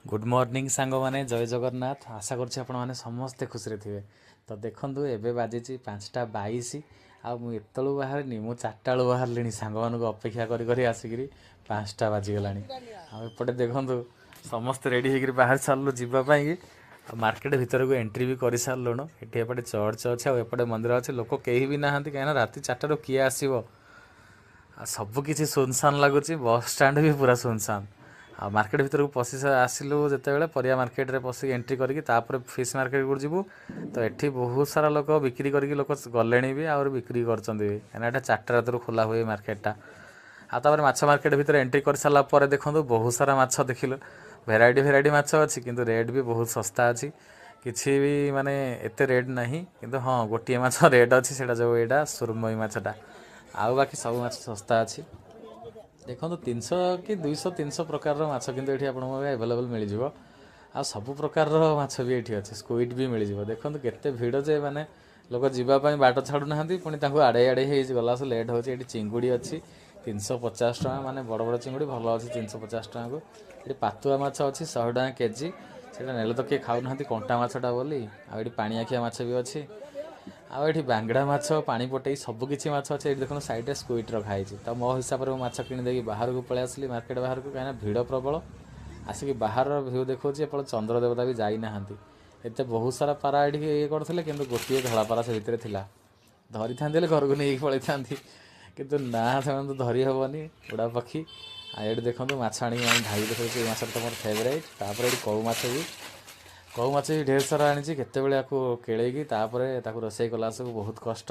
Good morning ସାଙ୍ଗମାନେ, ଜୟ ଜଗନ୍ନାଥ। ଆଶା କରୁଛି ଆପଣମାନେ ସମସ୍ତେ ଖୁସିରେ ଥିବେ। ତ ଦେଖନ୍ତୁ, ଏବେ ବାଜିଛି 5ଟା 22 ଆଉ ମୁଁ ଏତେବେଳୁ ବାହାରିନି, ମୁଁ 4ଟା ବେଳୁ ବାହାରିଲିଣି। ସାଙ୍ଗମାନଙ୍କୁ ଅପେକ୍ଷା କରି କରି ଆସିକିରି 5ଟା ବାଜିଗଲାଣି। ଆଉ ଏପଟେ ଦେଖନ୍ତୁ, ସମସ୍ତେ ରେଡ଼ି ହେଇକିରି ବାହାରି ସାରିଲୁ ଯିବା ପାଇଁକି ଆଉ ମାର୍କେଟ ଭିତରକୁ ଏଣ୍ଟ୍ରି ବି କରିସାରିଲୁଣୁ। ଏଠି ଏପଟେ ଚର୍ଚ୍ଚ ଅଛି ଆଉ ଏପଟେ ମନ୍ଦିର ଅଛି। ଲୋକ କେହି ବି ନାହାନ୍ତି, କାହିଁକିନା ରାତି 4ଟାରୁ କିଏ ଆସିବ? ଆଉ ସବୁ କିଛି ସୁନସାନ ଲାଗୁଛି, ବସ୍ ଷ୍ଟାଣ୍ଡ ବି ପୁରା ସୁନସାନ। ଆଉ ମାର୍କେଟ ଭିତରକୁ ପଶି ଆସିଲୁ ଯେତେବେଳେ, ପରିବା ମାର୍କେଟରେ ପଶିକି ଏଣ୍ଟ୍ରି କରିକି ତାପରେ ଫିସ୍ ମାର୍କେଟକୁ ଯିବୁ। ତ ଏଠି ବହୁତ ସାରା ଲୋକ ବିକ୍ରି କରିକି ଲୋକ ଗଲେଣି ବି, ଆହୁରି ବିକ୍ରି କରୁଛନ୍ତି ବି, କାହିଁକିନା ଏଇଟା 4ଟା ରାତିରୁ ଖୋଲା ହୁଏ ମାର୍କେଟଟା। ଆଉ ତାପରେ ମାଛ ମାର୍କେଟ ଭିତରେ ଏଣ୍ଟ୍ରି କରିସାରିଲା ପରେ ଦେଖନ୍ତୁ, ବହୁତ ସାରା ମାଛ ଦେଖିଲୁ। ଭେରାଇଟି ଭେରାଇଟି ମାଛ ଅଛି, କିନ୍ତୁ ରେଟ୍ ବି ବହୁତ ଶସ୍ତା ଅଛି। କିଛି ବି ମାନେ ଏତେ ରେଟ୍ ନାହିଁ, କିନ୍ତୁ ହଁ, ଗୋଟିଏ ମାଛ ରେଟ୍ ଅଛି, ସେଇଟା ଯେଉଁ ଏଇଟା ସୁରମଇ ମାଛଟା। ଆଉ ବାକି ସବୁ ମାଛ ଶସ୍ତା ଅଛି। ଦେଖନ୍ତୁ, 300 କି 200 300 ପ୍ରକାରର ମାଛ କିନ୍ତୁ ଏଠି ଆପଣଙ୍କୁ ଆଭେଲେବଲ୍ ମିଳିଯିବ। ଆଉ ସବୁ ପ୍ରକାରର ମାଛ ବି ଏଠି ଅଛି, ସ୍କୁଇଡ୍ ବି ମିଳିଯିବ। ଦେଖନ୍ତୁ କେତେ ଭିଡ଼ ଯେ ମାନେ ଲୋକ ଯିବା ପାଇଁ ବାଟ ଛାଡ଼ୁନାହାନ୍ତି, ପୁଣି ତାଙ୍କୁ ଆଡ଼େଇ ଆଡ଼େଇ ହେଇ ଗଲା ସବୁ ଲେଟ୍ ହେଉଛି। ଏଠି ଚିଙ୍ଗୁଡ଼ି ଅଛି 350 ଟଙ୍କା, ମାନେ ବଡ଼ ବଡ଼ ଚିଙ୍ଗୁଡ଼ି ଭଲ ଅଛି 350 ଟଙ୍କାକୁ। ଏଠି ପାତୁଆ ମାଛ ଅଛି 100 ଟଙ୍କା କେଜି। ସେଇଟା ନେଲେ ତ କିଏ ଖାଉନାହାନ୍ତି କଣ୍ଟା ମାଛଟା ବୋଲି। ଆଉ ଏଠି ପାଣିଆଖିଆ ମାଛ ବି ଅଛି। ଆଉ ଏଠି ବାଙ୍ଗଡ଼ା ମାଛ, ପାଣି ପଟେଇ ସବୁ କିଛି ମାଛ ଅଛି। ଏଠି ଦେଖନ୍ତୁ, ସାଇଡ଼୍ରେ ସ୍କୁଇଡ୍ ରଖା ହେଇଛି। ତ ମୋ ହିସାବରେ ମୁଁ ମାଛ କିଣିଦେଇକି ବାହାରକୁ ପଳେଇ ଆସିଲି, ମାର୍କେଟ ବାହାରକୁ, କାହିଁକିନା ଭିଡ଼ ପ୍ରବଳ। ଆସିକି ବାହାରର ଭ୍ୟୁ ଦେଖାଉଛି। ଏପଟେ ଚନ୍ଦ୍ର ଦେବତା ବି ଯାଇନାହାନ୍ତି। ଏତେ ବହୁତ ସାରା ପାରା ଏଠିକି ଇଏ କରୁଥିଲେ, କିନ୍ତୁ ଗୋଟିଏ ଧଳା ପାରା ସେ ଭିତରେ ଥିଲା। ଧରିଥାନ୍ତି ହେଲେ ଘରକୁ ନେଇକି ପଳେଇଥାନ୍ତି, କିନ୍ତୁ ନା, ସେମାନେ ତ ଧରି ହେବନି ଉଡ଼ା ପକ୍ଷୀ। ଆଉ ଏଠି ଦେଖନ୍ତୁ, ମାଛ ଆଣିକି ଆମେ ଭାଇ ଦେଖାଉଛି, ଏଇ ମାଛଟା ତ ମୋର ଫେଭରାଇଟ୍। ତାପରେ ଏଠି କଉ ମାଛ ବି, କଉ ମାଛ ବି ଢେର ସାରା ଆଣିଛି। କେତେବେଳେ ଆକୁ କେଳେଇକି ତାପରେ ତାକୁ ରୋଷେଇ କଲା ସବୁ ବହୁତ କଷ୍ଟ।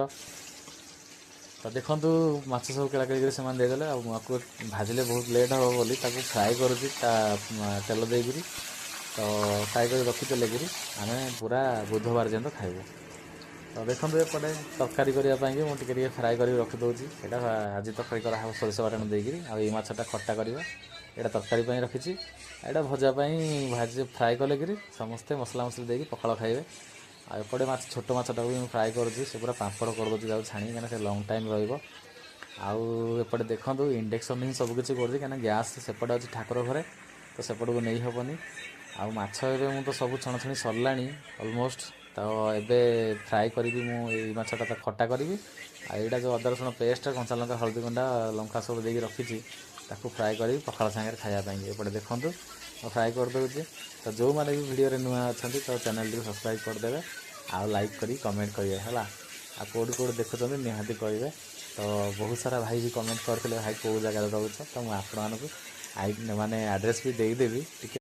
ତ ଦେଖନ୍ତୁ, ମାଛ ସବୁ କେଳା କେଳି କରି ସେମାନେ ଦେଇଦେଲେ। ଆଉ ମୁଁ ଆକୁ ଭାଜିଲେ ବହୁତ ଲେଟ୍ ହେବ ବୋଲି ତାକୁ ଫ୍ରାଏ କରୁଛି ତା ତେଲ ଦେଇକିରି। ତ ଫ୍ରାଏ କରି ରଖିଦେଲେ କିରି ଆମେ ପୁରା ବୁଧବାର ପର୍ଯ୍ୟନ୍ତ ଖାଇବୁ। ତ ଦେଖନ୍ତୁ, ଏପଟେ ତରକାରୀ କରିବା ପାଇଁକି ମୁଁ ଟିକେ ଟିକେ ଫ୍ରାଏ କରିକି ରଖିଦେଉଛି। ଏଇଟା ଆଜି ତରକାରୀ କରାହେବ ସୋରିଷ ବାଟଣ ଦେଇକିରି। ଆଉ ଏଇ ମାଛଟା ଖଟା କରିବା। ଏଇଟା ତରକାରୀ ପାଇଁ ରଖିଛି, ଏଇଟା ଭଜା ପାଇଁ। ଭାଜି ଫ୍ରାଏ କଲେ କିରି ସମସ୍ତେ ମସଲା ମସଲି ଦେଇକି ପଖାଳ ଖାଇବେ। ଆଉ ଏପଟେ ମାଛ, ଛୋଟ ମାଛଟାକୁ ବି ମୁଁ ଫ୍ରାଏ କରୁଛି। ସେ ପୁରା ପାମ୍ପଡ଼ କରିଦେଉଛି ତାକୁ ଛାଣି, କାହିଁକିନା ସେ ଲଙ୍ଗ୍ ଟାଇମ୍ ରହିବ। ଆଉ ଏପଟେ ଦେଖନ୍ତୁ, ଇଣ୍ଡକ୍ସନ୍ ହିଁ ସବୁ କିଛି କରୁଛି, କାହିଁକିନା ଗ୍ୟାସ୍ ସେପଟେ ଅଛି ଠାକୁର ଘରେ, ତ ସେପଟକୁ ନେଇ ହେବନି। ଆଉ ମାଛ ଏବେ ମୁଁ ତ ସବୁ ଛଣାଛଣି ସରିଲାଣି ଅଲମୋଷ୍ଟ। ତ ଏବେ ଫ୍ରାଏ କରିବି ମୁଁ ଏଇ ମାଛଟା, ତ ଖଟା କରିବି। ଆଉ ଏଇଟା ଯେଉଁ ଅଦା ରସୁଣ ପେଷ୍ଟ, କଞ୍ଚା ଲଙ୍କା, ହଳଦୀ ଗୁଣ୍ଡ, ଲଙ୍କା ସବୁ ଦେଇକି ରଖିଛି, ତାକୁ ଫ୍ରାଏ କରିବି ପଖାଳ ସାଙ୍ଗରେ ଖାଇବା ପାଇଁ। ଏପଟେ ଦେଖନ୍ତୁ, ମୁଁ ଫ୍ରାଏ କରିଦେଉଛି। ତ ଯେଉଁମାନେ ବି ଭିଡ଼ିଓରେ ନୂଆ ଅଛନ୍ତି, ତ ଚ୍ୟାନେଲଟିକୁ ସବସ୍କ୍ରାଇବ୍ କରିଦେବେ ଆଉ ଲାଇକ୍ କରି କମେଣ୍ଟ କରିବେ, ହେଲା। ଆଉ କେଉଁଠି କେଉଁଠି ଦେଖୁଛନ୍ତି ନିହାତି କହିବେ। ତ ବହୁତ ସାରା ଭାଇ ବି କମେଣ୍ଟ କରିଥିଲେ, ଭାଇ କେଉଁ ଜାଗାରେ ରହୁଛ? ତ ମୁଁ ଆପଣମାନଙ୍କୁ I ମାନେ ଆଡ୍ରେସ୍ ବି ଦେଇଦେବି ଟିକେ।